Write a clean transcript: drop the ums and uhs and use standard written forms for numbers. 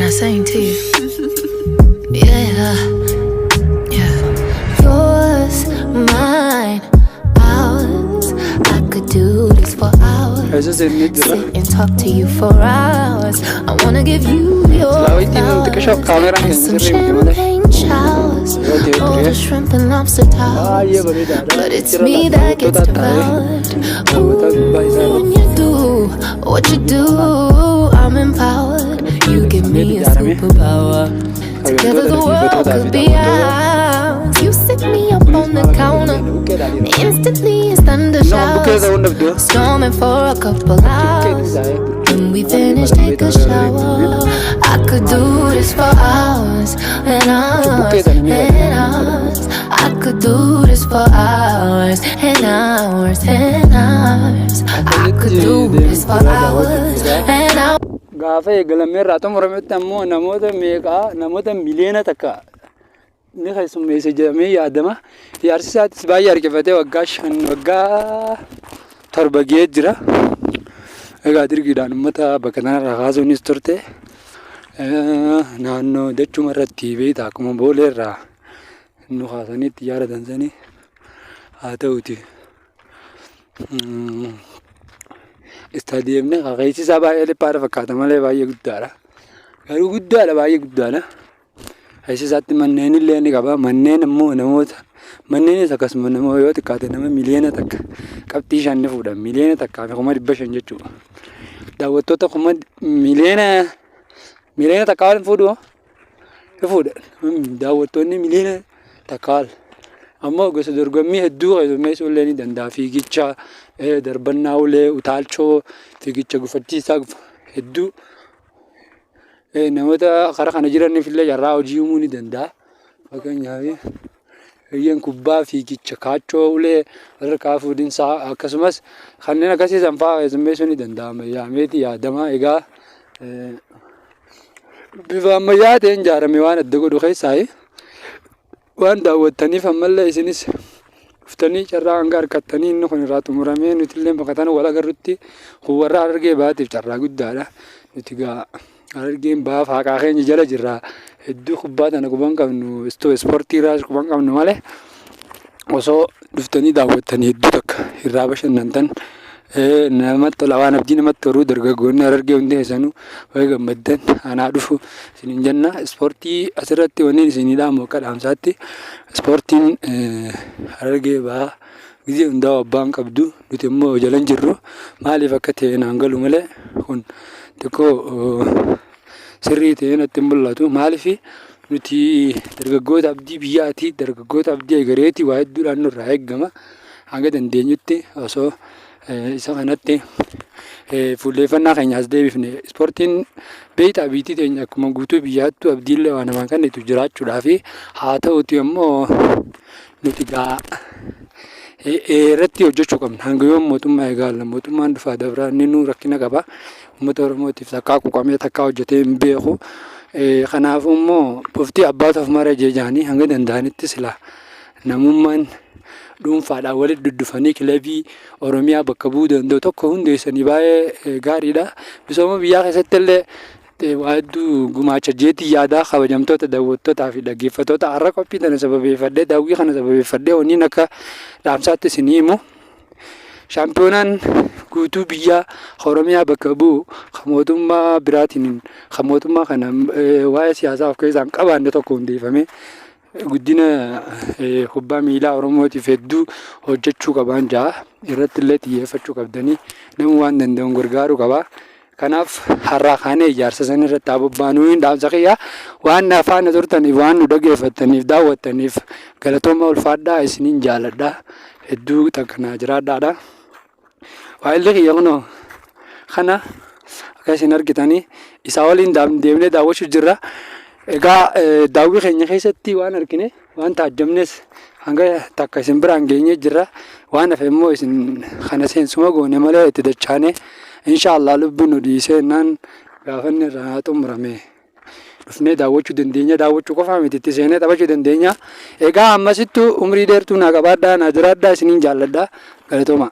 I sing to you. Yeah. Yours, mine, ours. I could do this for hours. Keessa seennee jirra. Sit and talk to you for hours. I wanna give you your Silaa wayitiin xiqqisho kaameraan flowers keenya and some sirrii miti malee. champagne showers. Yoo ta'e All ture. the shrimp and lobster Baay'ee towers. bareedaadha. But it's Jira me that gets daawwattoota taa'ee devoured. daawwataa gubbaa isaa Ooh, irratti. when you do what you do, I'm empowered. You give me a superpower. Together the world could be ours. You sit me up on the counter. Instantly it's thunder Nama bukkee showers. ta'uu dhabdu. Storming for a couple hours. When we finish, take a shower. I could do this for hours and hours and hours. I could do this for hours and hours and hours. I could do this for hours and hours. Gaafa eegalamee irraa xumurametti ammoo namoota meeqaa, namoota 1 miliyoona ni keessummeessa jedhamee yaadama. Ijaarsi isaatis baay'ee harkifatee waggaa 5, waggaa 7 ga'ee jira. Egaa dirqiidhaan uummata bakka kanarraa kaasuunis turte. Naannoo dachuma irratti beektaa, akkuma boolee irraa nu kaasanii itti ijaarratan sanii haa ta'uti. Istaadiyeemni keessi isaa baay'ee dhiphaadha fakkaata malee baay'ee guddaadha. Garuu guddaadha, baay'ee guddaadha. Keessa isaatti manneen illee ni qaba. Manneen immoo namoota, manneenis akkasuma nama yoo xiqqaate nama 1.5 miliyoona ni fuudha. 1.5 miliyoona jechuudha. Daawwattoota kuma miliyoona 1 miliyoona ol fuudhu, ni fuudha. Daawwattoonni 1 miliyoona ol. Ammoo gosa dorgommii hedduu keessummeessuu illee ni danda'a. Fiigicha, darbannaa ulee, utaalchoo, fiigicha gufachiisaa hedduu namoota karaa kana jiraniif illee carraa hojii uumuu ni danda'a. Fakkeenyaaf eeyyeen kubbaa, fiigicha, kaachoo, ulee, harkaa fuudhinsaa akkasumas kanneen akkasii san fa'aa keessummeessuu ni danda'a. Yaameeti yaadama. Egaa bifa ammayyaa ta'een ijaarame waan adda godhu keessaa. Waan daawwattaniif ammallee isinis dhuftanii carraa hanga harkattanii inni kun irraa xumuramee nuti illee bakka tana wal agarrutti, kun warra Harargee Bahaatiif carraa guddaadha. Nuti egaa Harargeen Bahaaf haqaa keenya jala jirra. Hedduu kubbaa tana quban qabnu, ispoortii irraas quban qabnu malee, osoo dhuftanii daawwattanii hedduu takka irraa bashannantan, namatti tola, waan abdii namatti horuu. Dargaggoonni Harargee hundi keessanuu baga gammaddan, anaa dhufu isiniin jenna. Ispoortii asirratti wanni isinii dhaamu akka dhaamsaatti, ispoortiin Harargee Bahaa gizee hundaa abbaan qabdu, nuti immoo jala hin jirru. Maaliif akka ta'e naan galu malee, kun xiqqoo sirrii ta'ee natti hin mul'atu. Maaliif, nuti dargaggoota abdii biyyaati, dargaggoota abdii egereeti, waa hedduudhaan nurraa eegama. Hanga dandeenyutti osoo isa kanatti fuulleeffannaa keenya as deebifne, ispoortiin beektaa biitii teenya akkuma guutuu biyyaattuu abdiillee waa namaan kennitu jiraachuudhaa fi haa ta'uti immoo nuti gaa irratti hojjechuu qabna. Hanga yoom mootummaa eegaalla? Mootummaan dhufaa dabraa inni nuu rakkina qaba. Uummata Oromootiif takkaa quuqamee takkaa hojjetee hin beeku. Kanaafuu immoo bofti abbaatu of mara jeejaanii, hanga danda'anitti sila namummaan dhuunfaadhaan walitti duddufanii kilabii Oromiyaa bakka bu'uu danda'u tokko hundeessanii baay'ee gaariidha. Misooma biyyaa keessatti illee waa hedduu gumaacha jeetii yaadaa. Kabajamtoota daawwattootaa fi dhaggeeffattoota, har'a qophii tana sababeeffadhee, daawwii kana sababeeffadhee, wanniin akka dhaamsaatti isinii himu. Shaampiyoonaan guutuu biyyaa Oromiyaa bakka bu'u kan mootummaa biraatiin, kan mootummaa kana waa'ee siyaasaa of keessaa hin qabaanne tokko hundeeffamee guddina kubbaa miilaa Oromootiif hedduu hojjechuu qabaan ja'a. Irratti illee xiyyeeffachuu qabdanii, namni waan danda'uun gargaaruu qaba. Kanaaf har'aa kaanee ijaarsa san irratti haa bobbaanuu dhaamsa kiyya. Waan na faana turtaniif, waan nu dhaggeeffattaniif, daawwattaniif galatooma, ulfaadhaa, isiniin jaaladha. Hedduu takka naa jiraadhaadha. Waa'illi kiyya kunoo kana akka isin argitanii isaa waliin deemnee daawwachuu jirra. Egaa daawwii keenya keessatti waan argine, waan taajjabnes hanga takka isin biraan geenyee jirra. Waan hafe immoo isin kana seensuma goone malee itti dachaane, inshaallah lubbuun nu dhiisee naan gaafanni irraa xumurame dhufnee daawwachuu dandeenya. Daawwachuu qofaa miti, itti seenee taphachuu dandeenya. Egaa ammasittuu umrii dheertuu naa qabaadhaa, naa jiraadhaa, isiniin jaalladha. Galatooma.